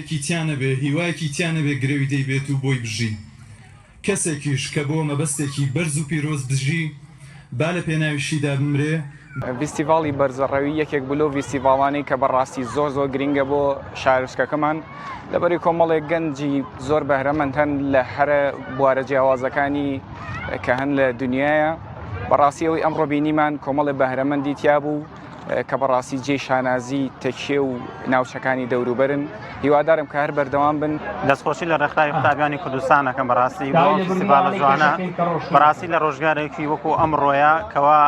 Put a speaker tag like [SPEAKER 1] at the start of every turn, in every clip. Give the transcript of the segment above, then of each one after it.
[SPEAKER 1] ێکی تیا نەبێ، هیوایەکی تیا نەبێ گرەوی دەی بێت و بۆی بژی. کەسێکیش کە بۆ مەبەستێکی بەرز و پیرۆز بژی، با لە پێناویشیدا بمرێ.
[SPEAKER 2] ڤیستیڤاڵی بەرزەڕەوی یەکێک بوو لەو ڤیستیڤاڵانەی کە بەڕاستی زۆر زۆر گرینگە بۆ شارۆچکەکەمان لەبەری کۆمەڵێک گەنجی زۆر بەهرەمەند هەن لە هەرە بوارە جیاوازەکانی کە هەن لە دنیاە بەڕاستی ئەوەی ئەمڕۆ بینیمان کۆمەڵێ بەهرەمەندی تیا بوو کە بەڕاستی جێی شانازی تەکیە و ناوچەکانی دەوروبەرن هیوادارم کە هەر بەردەوام بن.
[SPEAKER 3] دەستخۆشی لە ڕێکخراوی قوتابیانی کوردستان ئەکەم بەڕاستی بۆ ئەم فیستیڤاڵە جوانە بەڕاستی لە ڕۆژگارێکی وەکو ئەمڕۆیە کەوا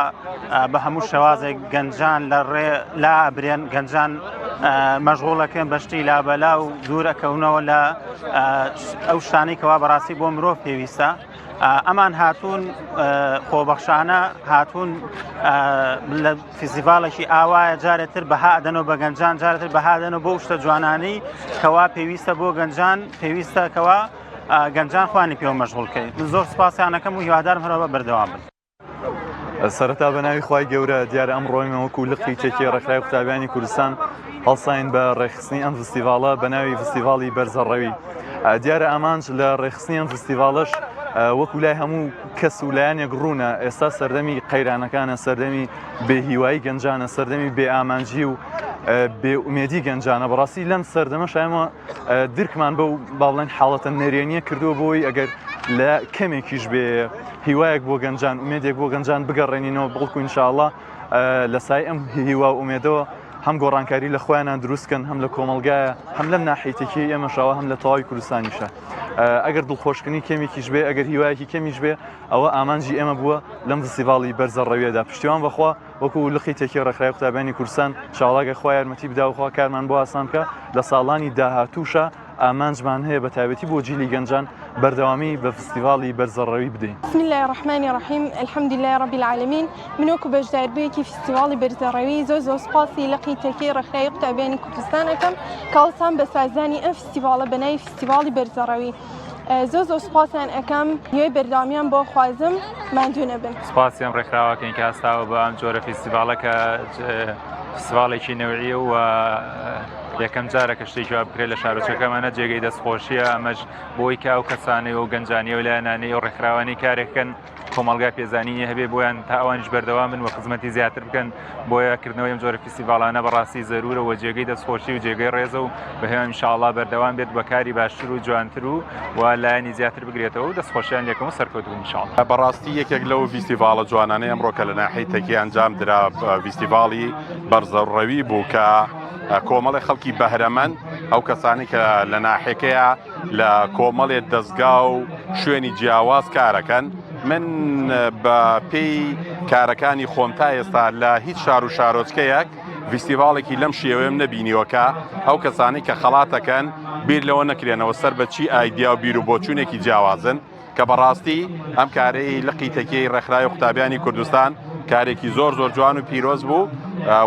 [SPEAKER 3] بە هەموو شێوازێک گەنجان لە ڕێ لا ئەبرێن گەنجان مەشغوڵەکەن بە شتی لابەلا و دوور ئەکەونەوە لە ئەو شتانەی کەوا بەڕاستی بۆ مرۆڤ پێویستە ئەمان هاتوون خۆبەخشانە هاتوون لە فیستیڤاڵێکی ئاوایە جارێتر بەها ئەدەنەوە بە گەنجان جارێتر بەها ئەدەنەوە بۆ شتە جوانانەی کەوا پێویستە بۆ گەنجان پێویستە کەوا گەنجان خوانی پێوە مەشغوڵکەی من زۆر سپاسیانەکەم و هیوادارم هەرەوە بەردەوام بن.
[SPEAKER 1] سەرەتا بە ناوی خوای گەورە دیارە ئەم ڕۆیمە وەکو لقی تێکی ڕێکخراوی قوتابیانی کوردستان هەڵساین بە ڕێکخستنی ئەم فستیڤاڵە بە ناوی فستیڤاڵی بەرزەڕەوی دیارە ئامانج لە ڕێکخستنی ئەم فستیڤاڵەش وەکو لای هەموو کەس و لایەنێک ڕوونە ئێستا سەردەمی قەیرانەکانە سەردەمی بێهیوایی گەنجانە سەردەمی بێ ئامانجی و بێ ئومێدی گەنجانە بەڕاستی لەم سەردەمە شایمە درکمان بەو با بڵێن حاڵەتە نەرێنیە کردووە بۆی ئەگەر لە کەمێکیش بێ هیوایەک بۆ گەنجان ئومێدێک بۆ گەنجان بگەڕێنینەوە بەڵکو ئینشاءاللە لە سای ئەم هیوا و ئومێدەوە هەم گۆڕانکاری لە خۆیانان دروستکەن هەم لە کۆمەلگایە هەم لەم ناحیتێکی ئێمەشەوە هەم لە تەواوی کوردستانیشە ئەگەر دڵخۆشکردنی کەمێکیش بێ ئەگەر هیوایەکی کەمیش بێ ئەوە ئامانجی ئێمە بووە لەم فستیڤاڵی بەرزە ڕەویەدا پشتیوان بەخوا وەکو لقی تێکی ڕێکخراوی قوتابیانی کوردستان شاڵاگە خوا یارمەتی بدا و خوا کارمان بۆ ئاسان بکە لە ساڵانی داهاتووشا ئامانجمان هەیە بە تایبەتی بۆ جیلی گەنجان بەردەوامی بە فستیڤاڵی بەرزەڕەوی بدەین.
[SPEAKER 4] بسم اللە الرحمن الرحیم الحمد للە رب العالمین من وەکو بەشداربوویەکی فیستیڤاڵی بەرزەڕەوی زۆر زۆر سوپاسی لقی تەکیەی ڕێکخراوی قوتابیانی کوردستان ئەکەم کە هەڵسان بە سازدانی ئەم فیستیڤاڵە بە ناوی فیستیڤاڵی بەرزەڕەوی زۆر زۆر سوپاسیان ئەکەم هیوای بەردەوامیان بۆ خوازم ماندوو نەبن.
[SPEAKER 5] سوپاسی ئەم ڕێکخراوەکەین کە هەستاوە بە ئەم جۆرە فیستیڤاڵە کە فیستیڤاڵێکی نەوعیە و یەکەم جارە کە شتێکی وا بکرێت لە شارۆچکەکەمانە جێگەی دەستخۆشیە ئەمەش بۆی کە ئەو کەسانەی و گەنجانی و لایەنانەی و ڕێکخراوانی کارێکن کۆمەڵگا پێزانینی هەبێ بۆیان تا ئەوانیش بەردەوام بن و خزمەتی زیاتر بکەن بۆیە کردنەوەی ئەم جۆرە فیستیڤاڵانە بەڕاستی زەرورە و جێگەی دەستخۆشی و جێگەی ڕێزە و بە هیوام ئینشاءاللە بەردەوام بێت بە کاری باشتر و جوانتر و و لایەنی زیاتر بگرێتەوە و دەستخۆشیان لێکەم و سەرکەوتوو بن ئینشاءاللە.
[SPEAKER 6] بەڕاستی یەکێک لەو ڤیستیڤاڵە جوانانەی ئەمڕۆ کە لە ناحیەی تەکیە ئەنجام درا ڤیستیڤاڵی بەرزەڕەوی بوو کە کۆمەڵێ خەڵکی بەهرەمەند ئەو کەسانەی کە لە ناحیەکەیە لە کۆمەڵێ دەزگا و شوێنی جیاواز کارەکەن من بە پێی کارەکانی خۆم تا ئێستا لە هیچ شار و شارۆچکەیەک ڤیستیڤاڵێکی لەم شێوەیەم نەبینیوە کە ئەو کەسانەی کە خەڵاتەکەن بیر لەوە نەکرێنەوە سەر بە چی ئایدیا و بیر و بۆچوونێکی جیاوازن کە بەڕاستی ئەم کارەی لقی تەکیەی ڕێکخراوی قوتابیانی کوردستان کارێکی زۆر زۆر جوان و پیرۆز بوو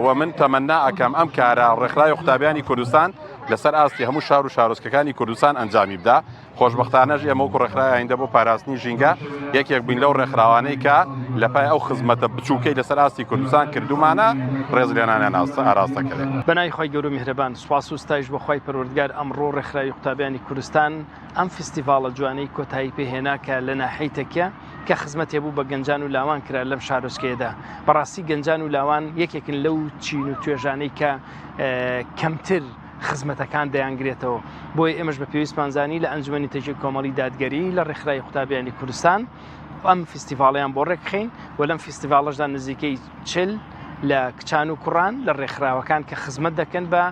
[SPEAKER 6] و من تەمەنا ئەکەم ئەم کارە ڕێکخراوی قوتابیانی کوردستان لەسەر ئاستی هەموو شار و شارۆچکەکانی کوردستان ئەنجامی بدا خۆشبەختانەش ئێمە وەکو ڕێکخراوی ئایندە بۆ پاراستنی ژینگە یەکێک بووین لەو ڕێکخراوانەی کە لە پای ئەو خزمەتە بچووکەی لەسەر ئاستی کوردستان کردومانە ڕێزلێنانیان ئاراستە کرێت.
[SPEAKER 7] بەناوی خوای گەورەو میهرەبان سوپاس و ستایش بۆ خوای پەروەردگار ئەمڕۆ ڕێکخراوی قوتابیانی کوردستان ئەم فیستیڤاڵە جوانەی کۆتایی پێ هێنا کە لە ناحیەی تەکیە کە خزمەتێ بوو بە گەنجان و لاوان کرا لەم شارۆچکەیەدا بەڕاستی گەنجان و لاوان یەکێکن لەو چین و توێژانەی کە کەمتر خزمەتەکان دەیانگرێتەوە بۆیە ئێمەش بە پێویستمان زانی لە ئەنجومەنی تەکیە کۆمەڵی دادگەری لە ڕێکخراوی قوتابیانی کوردستان ئەم فیستیڤاڵیان بۆ ڕێکخین و لەم فیستیڤاڵەشدا نزیکەی چل لە کچان و کوڕان لە ڕێکخراوەکان کە خزمەت دەکەن بە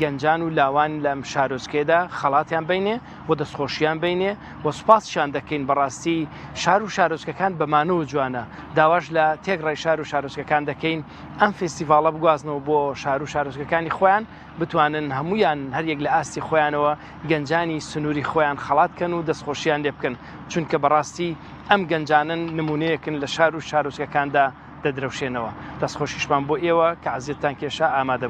[SPEAKER 7] گەنجان و لاوان لەم شارۆچکەیەدا خەڵاتیان بینێ و دەستخۆشیان بینێ و سوپاسیان دەکەین بەڕاستی شار و شارۆچکەکان بەمانەوە جوانە داواش لە تێکڕای شار و شارۆچکەکان دەکەین ئەم فێستیڤاڵە بگوازنەوە بۆ شار و شارۆچکەکانی خۆیان بتوانن هەمویان هەریەک لە ئاستی خۆیانەوە گەنجانی سنووری خۆیان خەڵات کەن و دەستخۆشیان لێ بکەن چونکە بەڕاستی ئەم گەنجانن نمونەیەکن لە شار و شارۆچکەکاندا. دەدرەوشێنەوە. دەستخۆشیشمان بۆ ئێوە کە عەزیەتتان کێشا ئامادە بوون.